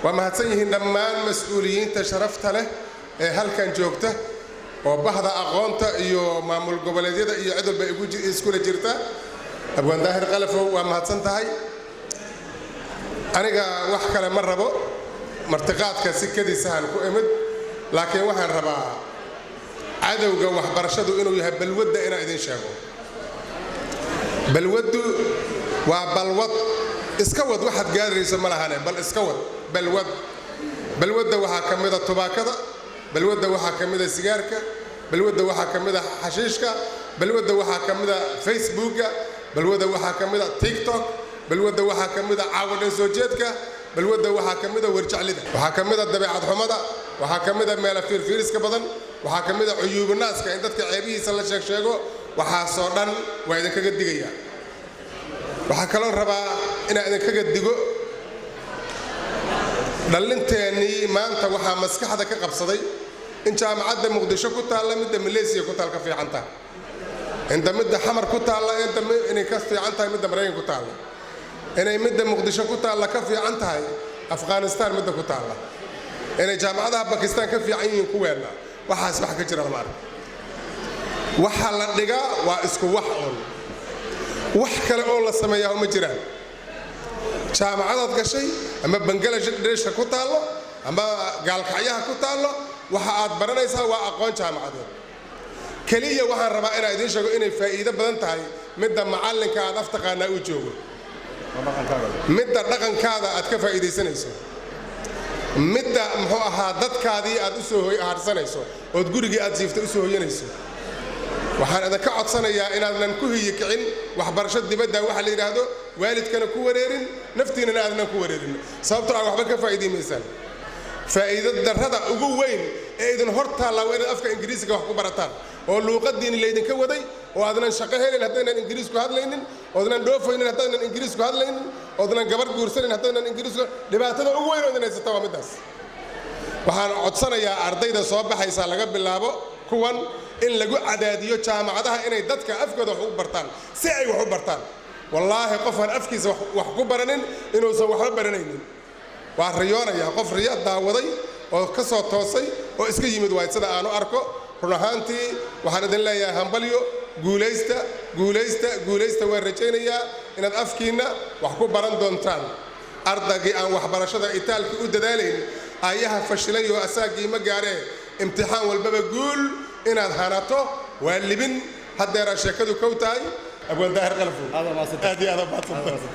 Waa mahadsan yihiin dhammaan mas-uuliyiinta sharafta leh ee halkan joogta oo bahda aqoonta iyo maamul goboleedyada iyo cid walba iskula jirta. Abwaan Daahir Qalafow, waa mahadsan tahay. Aniga wax kale ma rabo, martiqaadka si kadiisahan ku imid, laakiin waxaan rabaa cadowga waxbarashadu inuu yahay balwadda inaan idin sheego. Balwaddu waa balwad, iska wad, waxaad gaarayso ma lahane, bal iska wad. Balwad, balwadda waxaa ka mida tubaakada, balwadda waxaa ka mida sigaarka, balwadda waxaa ka mida xashiishka, balwadda waxaa ka mida Facebooka, balwadda waxaa ka mida TikTok, balwadda waxaa ka mida caawadhan soo jeedka, balwadda waxaa ka mida warjeclida, waxaa ka mida dabeecad xumada, waxaa ka mida meela fiirfiiriska badan, waxaa ka mida cuyuubinaaska, in dadka ceebihiisa la sheeg sheego. Waxaasoo dhan waa idinkaga digayaa. Waxaa kaloo rabaa inaan idinkaga digo dhallinteennii maanta waxaa maskaxda ka qabsaday in jaamacadda Muqdisho ku taalla midda Maleesiya ku taal ka fiican tahay, inta midda Xamar ku taalla inta inay ka fiican tahay midda Maraykan ku taalla, inay midda Muqdisho ku taalla ka fiican tahay Afghanistan midda ku taalla, inay jaamacadaha Bakistan ka fiican yihiin kuweenna. Waxaas wax ka jira lama arko. Waxa la dhigaa waa isku wax uun, wax kale oo la sameeyaa uma jiraan. Jaamacadaad gashay ama Bangaladesh ku taallo ama Gaalkacyaha ku taallo, waxa aad baranaysaa waa aqoon jaamacadeed keliya. Waxaan rabaa inaan idiin sheego inay faa'iido badan tahay midda macallinka aad af taqaanaa uu joogo, midda dhaqankaada aad ka faa'iidaysanayso, midda muxuu ahaa dadkaadii aad u soo harsanayso ood gurigii aad siiftay u soo hoyanayso. Waxaan idinka codsanayaa inaadnan ku hiyi kicin waxbarasho dibadda waxa la yidhaahdo, waalidkana ku wareerin, naftiinana aadnan ku wareerin, sababtoo ah waxba ka faa'iiday maysaan. Faa'iido darrada ugu weyn ee idin hor taallaa waa inaad afka Ingiriisiga wax ku barataan oo luuqaddiini laydinka waday, oo aadnan shaqo helin haddaynan Ingiriisku hadlaynin, oodnan dhoofaynin haddaynan Ingiriisku hadlaynin, oodnan gabar guursanin haddaynan Ingiriisku. Dhibaatada ugu weyn oo idin haysata waa middaas. Waxaan codsanayaa ardayda soo baxaysa, laga bilaabo kuwan, in lagu cadaadiyo jaamacadaha inay dadka afkooda wax u bartaan si ay wax u bartaan. Wallaahi, qofaan afkiisa wax ku baranin inuusan waxba baranaynin. Waa riyoonayaa, qof riyo daawaday oo ka soo toosay oo iska yimid waay sida aanu arko. Run ahaantii waxaan idin leeyahay hambalyo, guulaysta, guulaysta, guulaysta. Waan rajaynayaa inaad afkiinna wax ku baran doontaan. Ardaygii aan waxbarashada itaalka u dadaalayn ayaha fashilay oo asaagii ma gaaree. Imtixaan walbaba guul inaad hanato waa libin. Haddeeraa sheekadu kow tahay. Abwaan Daahir Qalfow, aad iyo aad mahadsantahay.